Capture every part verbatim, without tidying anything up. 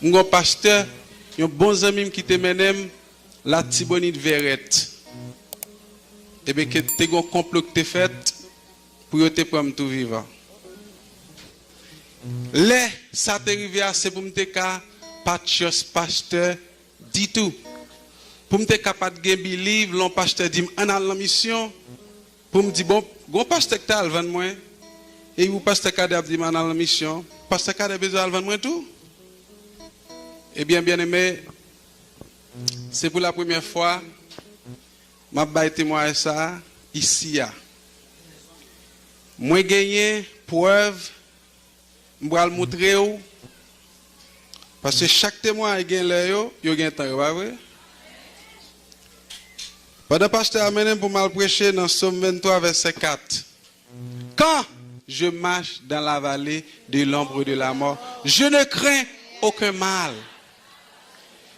M gen yon pastè, yon bon zanmi m ki te mennen m Latibonit Vèrèt. Ebyen, ke te gen yon konplo ki te fèt pou yo te pran m tou vivan. Lè sa te rive a, se pou m te ka pa t chans pastè ditou. Pou m te ka pa t gen believe, lè yon pastè di m, "Ann al nan misyon," pou m di, "Bon, gon pastè ki ta al vann mwen, e pou pastè Kadè ap di m ann al nan misyon, pastè Kadè bezwen al vann mwen tou?" Ebyen, byeneme, se pou la premyè fwa m ap bay temwayaj sa a isi a. Mwen genyen prèv, m pral moutre w, paske chak temwayaj gen lè yo, yo gen tan yo, pa vre? Pandan pastè a mennen m pou m al preche nan Sòm venntwa, vèsè kat, "Quand je marche dans la vallée de l'ombre de la mort, je ne crains aucun mal."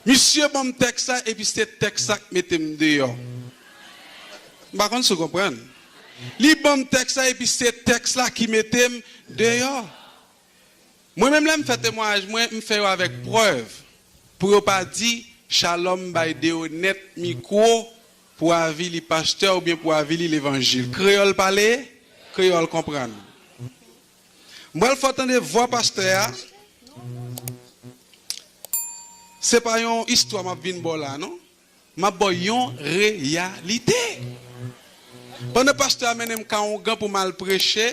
Misye ban m tèks la, epi se tèks la k mete m deyò. M pa konn si w konprann. Li ban m tèks la, epi se tèks la ki mete m deyò. Mwen menm, lè m fè temwayaj mwen, m fè yo avèk prèv. Pou yo pa di, Shalom bay Deonèt mikwo pou avili pastè oubyen pou avili levanjil. Kreyòl pale, kreyòl konprann. M pral fè w tande vwa pastè a. Se pa yon istwa m ap vin ba w la, non. M ap ba w yon reyalite. Pandan pastè a mennen m kay ougan pou m al preche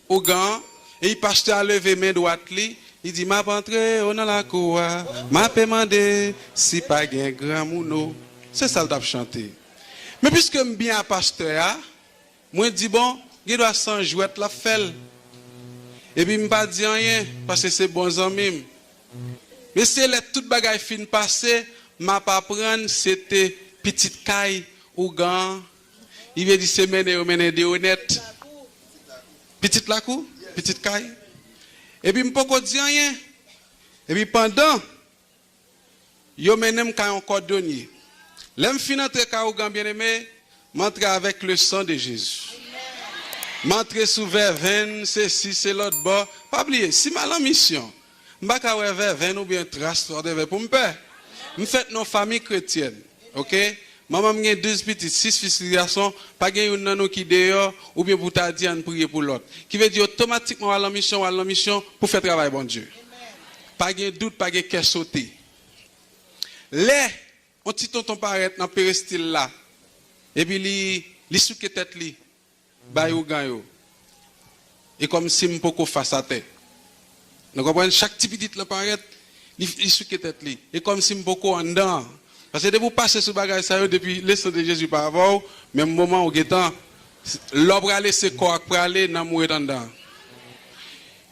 ougan an, epi pastè a leve men dwat li, li di, "M ap antre o nan lakou a, m ape mande si pa gen granmoun o." Se sa l t ap chante. Men piske m byen a pastè a, mwen di, "Bon, gen dwa se yon jwèt l ap fè l." Epi m pa di anyen, paske se bon zanmi m. Men se lè tout bagay fin pase, m ap aprann se te pitit kay ougan an. Li vle di se mennen yo mennen Deonèt. Pitit lakou, pitit kay. Epi m poko di anyen. Epi pandan yo mennen m kay yon kòdonye. Lè m fin antre kay ougan, byeneme, m antre avèk le sang de Jésus. M antre sou vèvenn, sesi, se lòt bò. Pa bliye, si m al an misyon, m pa ka wè vèvenn oubyen tras, whatever, pou m pè. M fèt nan yon fanmi kretyèn, oke? Manman m gen douz pitit, sis fi, sis gason, pa gen youn nan nou ki deyò, oubyen pou ta di ann priye pou lòt. Ki vle di otomatikman w al nan misyon, w al nan misyon pou fè travay Bondye. Pa gen dout, pa gen kè sote. Lè yon ti tonton parèt nan perestil la, epi li, li souke tèt li, bay ougan yo. E kòmsi m poko fas atè. Nou konprann? Chak ti pitit lan parèt, li, li souke tèt li. E kòmsi m poko anndan an. Paske depi w pase sou bagay sa yo, depi le sang de Jésus pa avè w, menm moman ou gentan, lè w prale, se kò a k prale, nanm ou ret anndan an.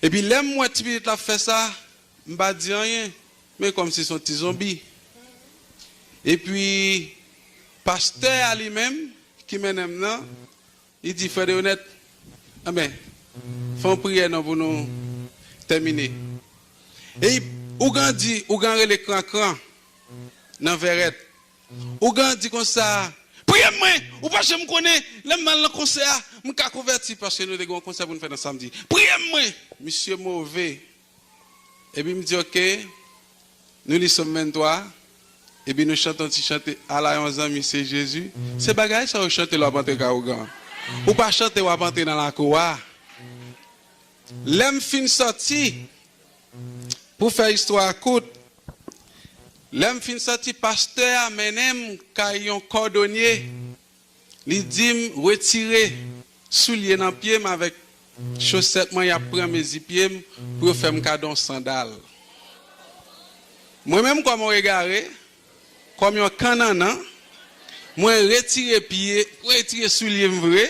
Epi lè m wè ti pitit la ap fè sa, m pa di anyen, men kòmsi se yon ti zonbi. Epi, pastè a li menm, ki mennen m nan, li di, "Frè Deonèt, anben, fè yon priyè non pou nou tèmine." E ougan di, ougan rele Krankran nan Vèrèt. Ougan di konsa, "Priye m mwen, ou pa janm konnen, lè m al nan konsè a, m ka konvèti," paske nou te gen yon konsè pou n fè nan samdi. "Priye m mwen." Misye move. Epi m di, "Oke." Nou li Sòm venntwa, epi nou chante yon ti chante, "Ala yon zanmi, se Jezi." Se bagay sa yo chante lè w ap antre kay ougan. Ou pa chante, w ap antre nan lakou a. Lè m fin sòti, pou fè istwa a kout, lè m fin sòti, pastè a mennen m kay yon kòdonye. Li di m retire soulye nan pye m avèk chosèt mwen, y ap pran mezi pye m pou yo fè m kado yon sandal. Mwen menm, kòm yon egare, kòm yon kannannan, mwen retire pye, mwen retire soulye m vre,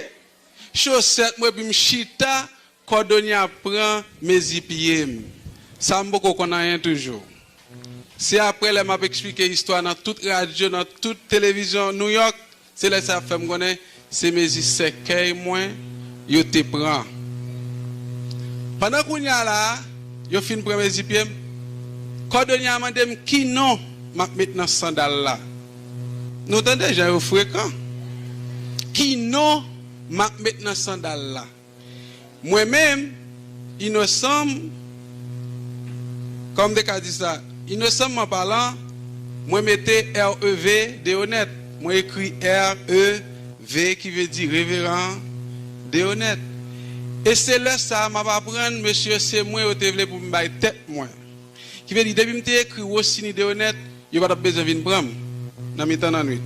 chosèt mwen, epi m chita, kòdonye a pran mezi pye m. Sa m poko konn anyen toujou. Se aprè lè m ap eksplike istwa nan tout radyo, nan tout televizyon New York, se lè sa y ap fè m konnen se mezi sèkèy mwen yo te pran. Pandan kounye a la a, yo fin pran mezi pye m, kòdonye a mande m ki non m ap met nan sandal la. Nou tande jan yo frekan. Ki non m ap met nan sandal la? Mwen menm, inosan m, Kòman m te ka di sa? Inosanman palan, mwen mete R E V, Deonèt. Mwen ekri R E V, ki vle di reveran Deonèt. E se lè sa a m ap aprann, mesye, se mwen yo te vle pou m bay tèt mwen. Ki vle di, depi m te ekri Rosiny Deonèt, yo pa t ap bezwen vin pran m nan mitan lannwit.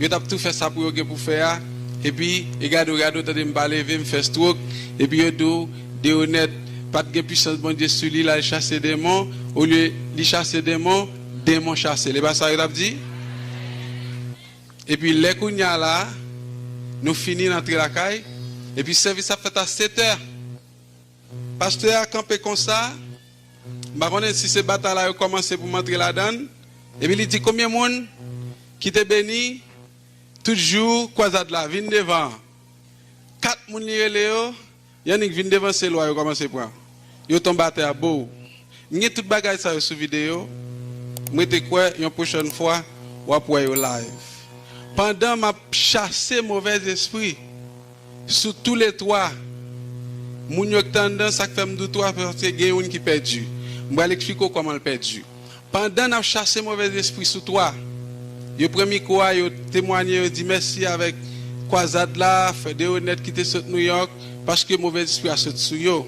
Yo t ap tou fè sa pou yo gen pou fè a, epi, e gade w, gade w, tande m pa leve, m fè stroke, epi yo di w, Deonèt pa t gen pisans Bondye sou li, l al chase denmon, olye li chase denmon, denmon chase l. E pa sa yo t ap di? Epi lè kounye a la, nou fini, n antre lakay, epi sèvis ap fèt a sèt è. Pastè a kanpe konsa, m pa konnen si se batay la yo kòmanse pou m antre ladan l, epi li di, "Konbyen moun ki te beni tout jou kwazad la, vin devan." Kat moun li rele yo, y annik vin devan, se lwa yo kòmanse pran. Yo tonbe atè a, bow. M gen tout bagay sa yo sou videyo. Mwen te kwè yon pwochèn fwa, w ap wè yo live. Pandan m ap chase movèzespri sou toulètwa, moun yo k te anndan, sa k fè m di w twa, paske gen youn ki pèdi. M pral eksplike w kòman l pèdi. Pandan n ap chase movèzespri sou twa, yo pran mikwo a, yo temwanye, yo di mèsi avèk kwazad la, frè Deonèt ki te sot Nouyòk, paske movèzespri a sot sou yo.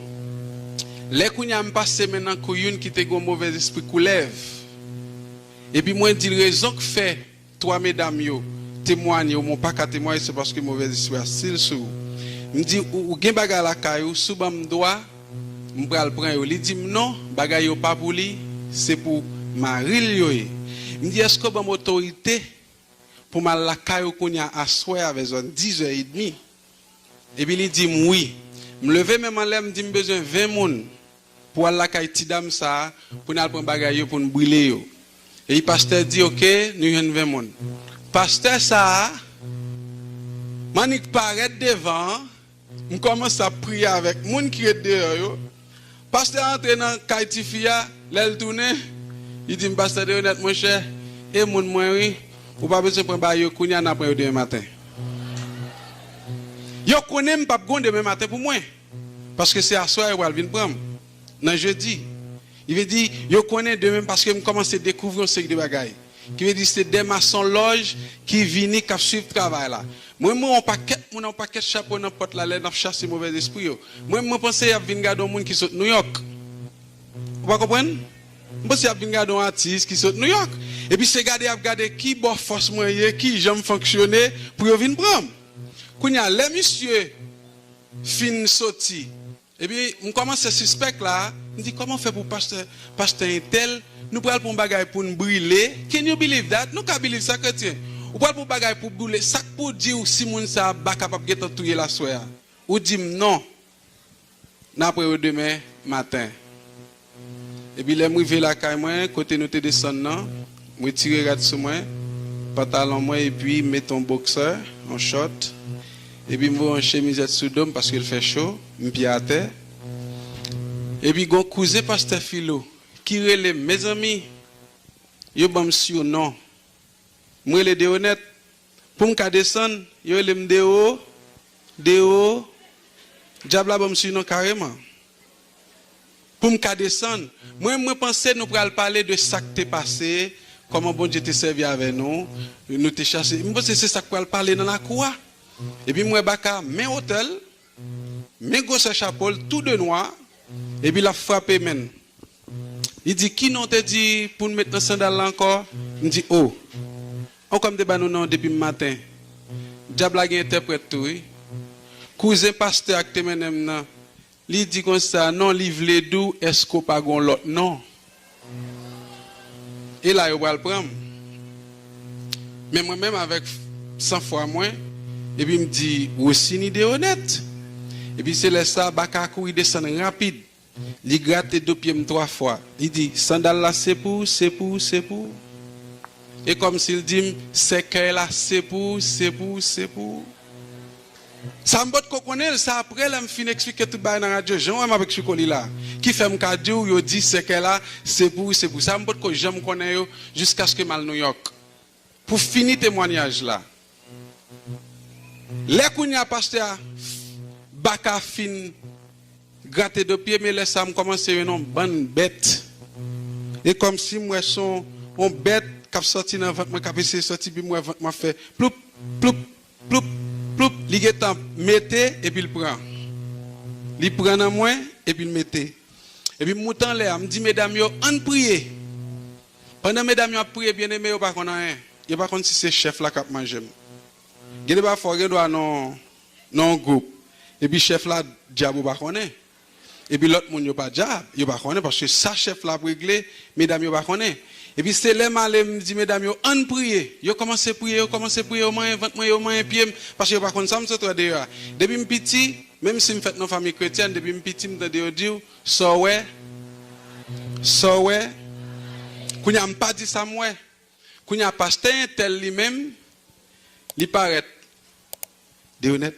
Lè kounye a m pase men nan kou youn ki te gen yon movèzespri koulèv. Epi mwen di l rezon k fè twa medam yo temwanye, ou men w pa ka temwanye, se paske movèzespri a still sou ou. M di, ou, ou gen bagay lakay ou, si w ban m dwa, m pral pran yo. Li di m non, bagay yo pa pou li, se pou mari l yo ye. M di, èske w ban m otorite pou m al lakay ou kounye a aswè a vè zòn dizè edmi? Epi li di m wi. M leve men m anlè, m di m bezwen ven moun pou al lakay ti dam sa a, pou n al pran bagay yo, pou n brile yo. Epi pastè di, oke, nou jwenn ven moun. Pastè sa a, m annik parèt devan an, m kòmanse ap priye avèk moun ki ret deyò yo. Pastè a antre nan kay tifi a, lè l tounen, li di m, "Pastè Deonèt, monchè, e moun mwen wi, ou pa bezwen pran bagay yo kounye a, n a pran yo demen maten." Yo konnen m p ap gen yon demen maten pou mwen, paske se aswè a yo pral vin pran m, nan jedi. Li vle di, yo konnen demen, paske m kòmanse dekouvri yon seri de bagay. Ki vle di se de masonlòj ki vini, k ap swiv travay la. Mwen, mwen, yon pakèt moun, yon pakèt chapo nan pòt la, lè n ap chase movèzespri yo. Mwen, mwen panse y ap vin gade yon moun ki sot Nouyòk. Ou pa konprann? M panse y ap vin gade yon atis ki sot Nouyòk. Epi se gade y ap gade ki bò fòs mwen ye, ki jan m fonksyone pou yo vin pran m. Kounye a, lè misye fin soti, epi m kòmanse sispèk la, m di, "Kòman fè pou pastè, pastè entèl, nou pral pran yon bagay pou n brile? Can you believe that?" Nou ka believe sa, kretyen. Ou pral pran yon bagay pou brile, sa k pou di w si moun sa a baka p ap gentan touye l aswè a? Ou di m non, n a pran yo demen maten. Epi lè m rive lakay mwen, kote nou te desann nan, m retire rad sou mwen, pantalon mwen, epi m mete yon boksè, yon chòt. Epi m voye yon chemizèt sou do m paske l fè cho, m pye atè. Epi gon kouzen pastè Filo ki rele m, mezanmi, yo ban m sinon. M rele Deonèt. Pou m ka desann, yo rele m Deo, Deo. Dyab la ban m sinon kareman. Pou m ka desann, mwen, mwen panse nou pral pale de sa k te pase, kòman Bondye te sèvi avè nou, nou te chase. Mwen panse se sa k pral pale nan lakou a. Epi m wè baka men wotè l, men gwosè chapo l, tou de nwa, epi l ap frape men l. Li di, "Ki non w te di pou n met nan sandal la ankò?" M di, "O, ankò m te ba nou non depi m maten." Dyab la gen entèprèt tou, wi. Kouzen pastè a k te mennen m nan, li di konsa, "Non, li vle di w, èske w pa gon lòt non?" E la yo pral pran m. Men mwen menm avèk sanfwa mwen, epi m di, "Rosiny Deonèt." Epi se lè sa, baka a kouri desann rapid. Li grate do pye m twa fwa. Li di, "Sandal la se pou w, se pou w, se pou w." E kòmsi l di m, "Sèkèy la se pou w, se pou w, se pou w." Sa m potko konnen l, sa aprè lè m fin eksplike tout bagay nan radyo, jan w wè m ap eksplike w li la, ki fè m ka di w, yo di sèkèy la se pou w, se pou w. Sa m potko janm konnen yo jiskaske m al Nouyòk. Pou fini temwanyaj la, lè kounye a pastè a, baka fin grate do pye, men lè sa a m kòmanse jwenn yon bann bèt. E kòmsi m wè se yon, yon bèt k ap sòti nan vant mwen, k ap eseye sòti, epi m wè vant mwen ap fè ploup, ploup, ploup, ploup. Li gentan mete, epi l pran. Li pran nan mwen, epi l mete. Epi m moute anlè a, m di medam yo, ann priye. Pandan medam yo ap priye, byeneme, yo pa konn anyen. Yo pa konn si se chèf la k ap manje m. Gen de pafwa, w gen dwa nan, nan yon gwoup. Epi chèf la, dyab ou pa konnen. Epi lòt moun yo pa dyab, yo pa konnen, paske sa chèf la ap regle, medam yo pa konnen. Epi se lè m ale, m di medam yo, ann priye. Yo kòmanse priye, yo kòmanse priye, yo manyen vant mwen, yo manyen pye m, paske yo pa konn sa m sot wè deyò a. Depi m piti, menm si m fèt nan fanmi kretyèn, depi m piti, m tande yo di w, sa w wè, sa w wè. Kounye a, m pa di sa m wè. Kounye a, pastè entèl li menm, li parèt. Deonèt,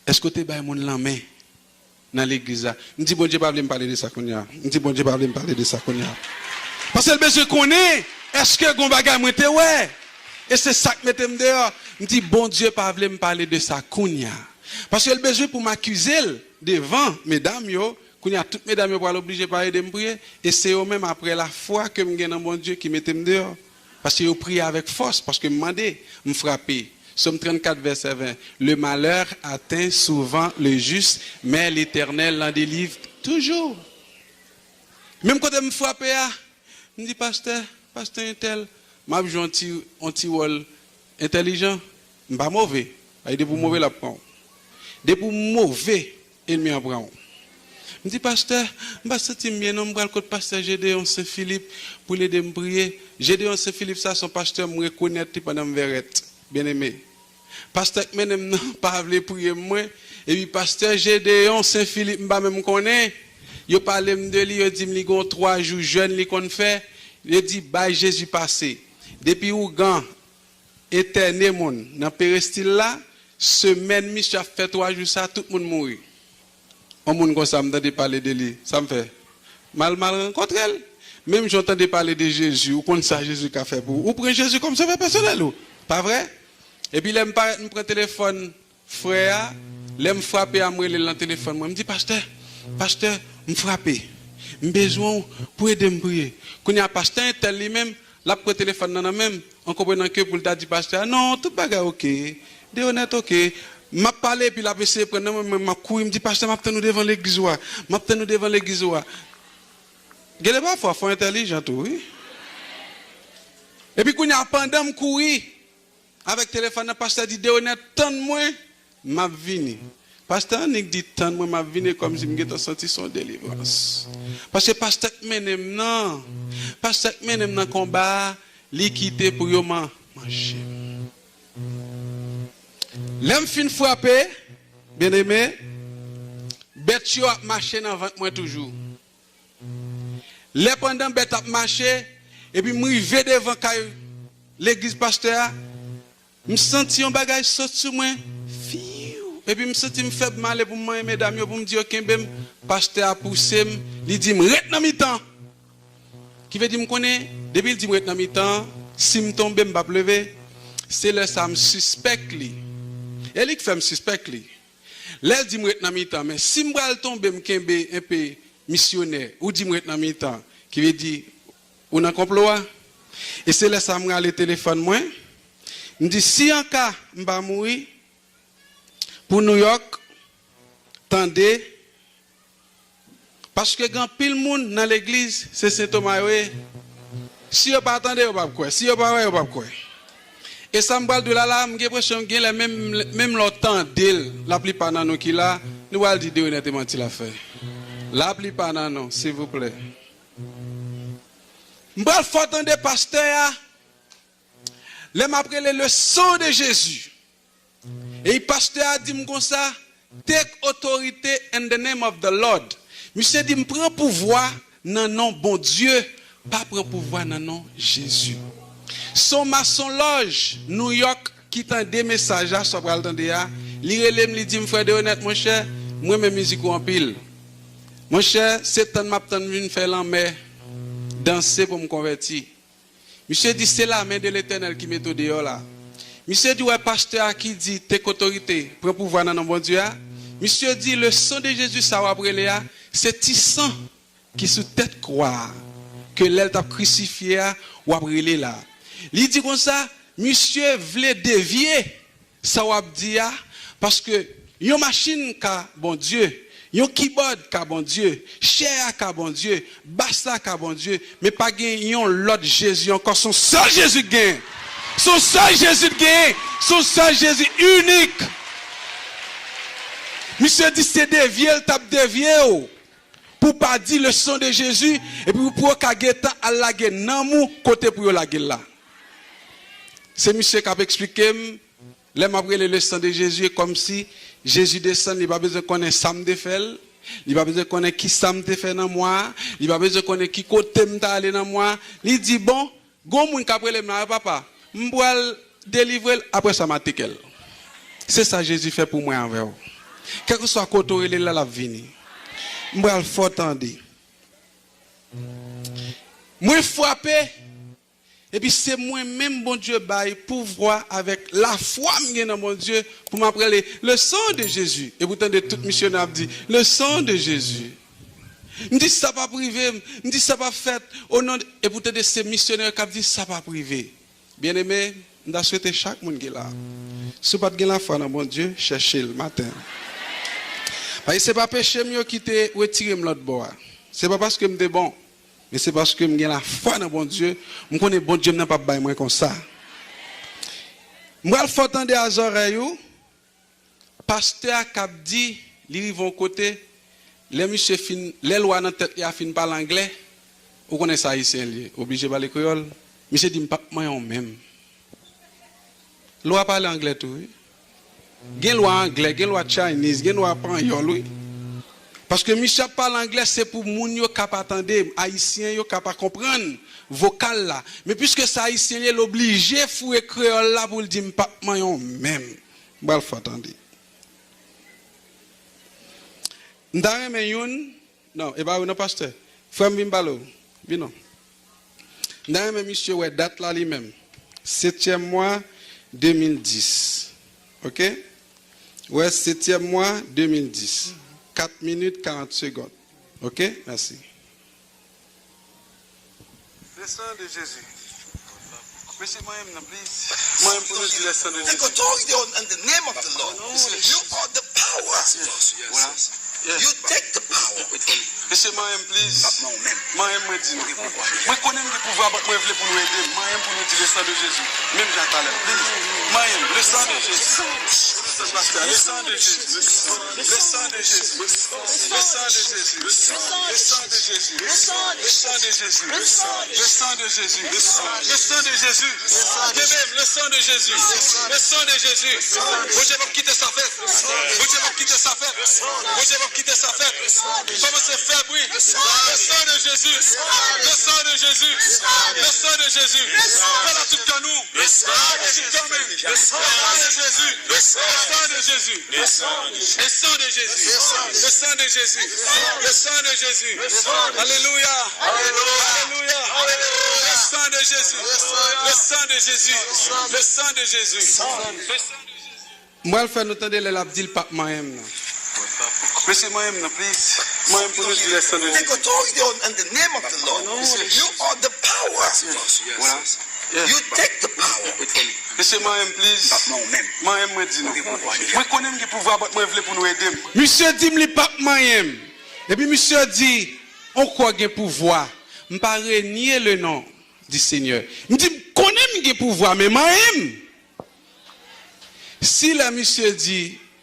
èske w te bay moun lanmen nan legliz la? M di, Bondye pa vle m pale de sa kounye a. M di, Bondye pa vle m pale de sa kounye a. Paske l bezwen konnen, èske gon bagay mwen te wè? E se sa k mete m deyò. M di, Bondye pa vle m pale de sa kounye a. Paske l bezwen pou m akize l devan medam yo. Kounye a, tout medam yo pral oblije pa ede m priye. E se yo menm, apre lafwa ke m gen nan Bondye, ki mete m deyò. Paske yo priye avèk fòs, paske m mande, m frape. Sòm trannkat, vèsè ven. Le malheur atteint souvent le juste, mais l'Éternel l'en délivre toujours. Menm kote m frape a, m di, pastè, pastè entèl, m ap jwe yon ti, yon ti wòl entèlijan. M pa move. Ay, depi w move, l ap pran w. Depi w move, enmi an pran w. M di, pastè, m pa santi m byen non, m pral kot pastè Gédéon Saint Philippe pou l ede m priye. Gédéon Saint Philippe sa, se yon pastè m rekonèt li pandan m vèrèt. Byeneme. Pastè k mennen m nan pa vle priye m mwen. Epi pastè Gédéon Saint Philippe, m pa menm konnen. Yo pale m de li, yo di m li gon twa jou jèn li konn fè. Yo di, bay Jezi pase. Depi ougan entène moun nan perestil la, semèn misye ap fè twa jou sa, tout moun mouri. Yon moun konsa, m tande pale de li, sa m fè? M al, m al rankontre l. Menm jan w tande pale de Jezi, ou konn sa Jezi ka fè pou ou. Ou pran Jezi kòm sovè pèsonèl ou. Pa vre? Epi lè m parèt, m pran telefòn frè a, lè m frape a, m rele l nan telefòn mwen. M di, pastè, pastè, m frape. M bezwen w pou ede m priye. Kounye a, pastè entèl li menm, l ap pran telefòn nan nan men m, an konprenan ke pou l ta di pastè a, non, tout bagay oke, Deonèt oke. M ap pale, epi l ap eseye pran nan men mwen, m ap kouri, m di, pastè, m ap tann ou devan legliz ou a. M ap tann ou devan legliz ou a. Gen de pafwa, fò entèlijan tou, wi. Epi kounye a, pandan m kouri, avèk telefòn nan, pastè di, Deonèt, tann mwen, m ap vini. Pastè annik di, tann mwen, m ap vini, kòmsi m gentan santi se yon delivrans. Paske pastè k mennen m nan, pastè k mennen m nan konba a, li kite pou yo man-, manje m. Lè m fin frape, byeneme, bèt yo ap mache nan vant mwen toujou. Lè pandan bèt ap mache, epi m rive devan kay legliz pastè a, m santi yon bagay sot sou mwen, fiw, epi m santi m fèb, m ale pou m manyen medam yo, pou m di yo kenbe m, pastè a pouse m, li di m, ret nan mitan. Ki vle di m konnen, depi l di m ret nan mitan, si m tonbe, m p ap leve, se lè sa a m sispèk li. E li k fè m sispèk li. Lè l di m ret nan mitan, men si m pral tonbe, m kenbe enpe misyonè, ou di m ret nan mitan, ki vle di ou nan konplo a. E se lè sa a m rale telefòn mwen, m di, si anka m pa mouri, pou Nouyòk tande, paske gen anpil moun nan legliz, se Sen Toma yo ye. Si yo pa tande, yo p ap kwè. Si yo pa wè, yo p ap kwè. E sa m pral di w la la, m gen enpresyon gen lè menm, menm lè w tande l, laplipa nan nou ki la, nou pral di Deonèt e manti l ap fè. Laplipa nan nou, silvouplè. M pral fè w tande pastè a, lè m ap rele le sang de Jésus. E pastè a di m konsa, take authority in the name of the Lord. Misye di m pran pouvwa nan non Bondye, pa pran pouvwa nan non Jezi. Se yon masonlòj Nouyòk ki tande mesaj la, sa w pral tande a. Li rele m, li di m, frè Deonèt, monchè, m renmen mizik ou anpil. Monchè, se tann m ap tann vin fè lanmè, danse pou m konvèti. Misye di, se lamen de Letènèl ki mete w deyò la. Misye di, w wè pastè a ki di, take authority, pran pouvwa nan non Bondye a. Misye di, le sang de Jésus sa w ap rele a, se ti san ki sou tèt kwa a, ke lè l t ap krisifye a, w ap rele la. Li di konsa, misye vle devye sa w ap di a, paske yon machin ka Bondye, yon kibòd ka Bondye, chè a ka Bondye, bas la ka Bondye, men pa gen yon lòt Jezi ankò, se yon sèl Jezi k genyen. Se yon sèl Jezi k genyen. Se yon sèl Jezi inik. Misye di se devye l t ap devye w pou w pa di le sang de Jésus, epi pou yo ka gentan al lage nanm ou kote pou yo lage l la. Se misye k ap eksplike m, lè m ap rele le sang de Jésus, e kòmsi Jezi desann, li pa bezwen konnen sa m te fè l, li pa bezwen konnen ki sa m te fè nan mwa a, li pa bezwen konnen ki kote m t ale nan mwa a. Li di, bon, gon moun k ap rele m la, papa, m pral delivre l, apre sa m a teke l. Se sa Jezi fè pou mwen avè w. Kèlkeswa kote w rele l la, l ap vini. M pral fè w tande. Mwen frape, epi se mwen menm Bondye bay pouvwa avèk lafwa m gen nan Bondye pou m ap rele le sang de Jésus. Epi w tande tout misyonè ap di, le sang de Jésus. M di sa p ap rive m, m di sa p ap fèt, o non de, epi w tande se misyonè k ap di sa p ap rive. Byeneme, m ta swete chak moun ki la, si w pa t gen lafwa nan Bondye, chèche l maten an. Paske se pa peche m yo ki te retire m lòt bò a. Se pa paske m te bon, men se paske m gen lafwa nan Bondye. M konnen Bondye m nan p ap bay mwen konsa. M pral fè w tande a zòrèy ou. Pastè a k ap di, li rive yon kote, lè misye fin, lè lwa nan tèt li a fin pale anglè, ou konnen se ayisyen li ye, oblije pale kreyòl, misye di, "M p ap manyen w menm." Lwa pale anglè tou, wi. Gen lwa anglè, gen lwa Chinese, gen lwa panyòl, wi. Paske misye ap pale anglè, se pou moun yo ka pa tande, ayisyen yo ka pa konprann vokal la. Men piske se ayisyen li ye, l oblije foure kreyòl la pou l di, "M p ap manyen w menm." M pral fè w tande. M ta renmen youn, non, e pa ou non, pastè. Frè m, vin pale w. Vin non. M ta renmen misye wè dat la li menm. Setyèm mwa de mil dis. Oke? Wè, setyèm mwa de mil dis. Kat minit, karant segonn. Oke? Mèsi. Le sang de Jésus. Mesye, manyen m nan, please. Manyen m pou nou di le sang de Jésus. Take authority on, on the name of the Lord. You are the power. Voilà. You take the power. Mesye, manyen m, please. Manyen m, mwen di nou. Mwen konnen m gen pouvwa, but mwen vle pou nou ede m. Manyen m pou nou di le sang de Jésus. Menm jan talè, please. Manyen m, le sang de Jésus. Le sang de Jésus. Le sang de Jésus. Le sang de Jésus. Le sang de Jésus. Le sang de Jésus. Le sang de Jésus. Le sang de Jésus. Le sang de Jésus. Le sang de Jésus. Le sang de Jésus. Le sang de Jésus. Bondye p ap kite sa fèt. Bondye p ap kite sa fèt. Bondye p ap kite sa fèt. Kòmanse fè bri. Le sang de Jésus. Le sang de Jésus. Le sang de Jésus. Fè la tout kè nou. Le sang de Jésus. Le sang de Jésus. Le sang de Jésus. Le sang de Jésus. Le sang de Jésus. Le sang de Jésus. Alléluia. Alléluia. Le sang de Jésus. Le sang de Jésus. Le sang de Jésus. Mwen fè nou tande lè l ap di l p ap manyen m nan. Mesye, manyen m nan, please. Manyen m pou nou di le sang de Jésus. Take authority on, on the name of the Lord. You are the power. Voilà. You take the power. Mesye, manyen m, please. Manyen m, mwen di nou. Mwen konnen m gen pouvwa, but mwen vle pou nou ede m. Misye di m li p ap manyen m. Epi misye di, on kwa gen pouvwa. M pa renye le non di Senyè. M di, m konnen m gen pouvwa, men manyen m. Si lè misye di,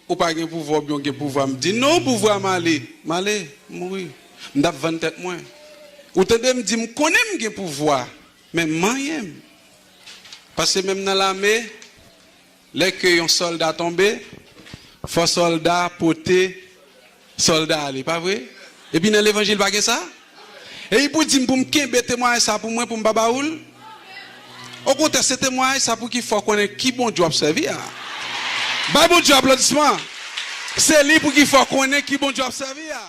ou pa gen pouvwa oubyen ou gen pouvwa, m di, non, pouvwa m ale, m ale, m mouri. M t ap vann tèt mwen. Ou tande m di, m konnen m gen pouvwa, men manyen m. Paske menm nan lame, lè ke yon sòlda tonbe, fò sòlda pote sòlda a li, pa vre? Epi nan levanjil pa gen sa? E li pou di m pou m kenbe temwayaj sa pou mwen, pou m pa ba ou l? Okontrè, se temwayaj sa pou ki fè w konnen ki Bondye w ap sèvi a. Bay Bondye aplodisman. Se li pou ki fè w konnen ki Bondye w ap sèvi a.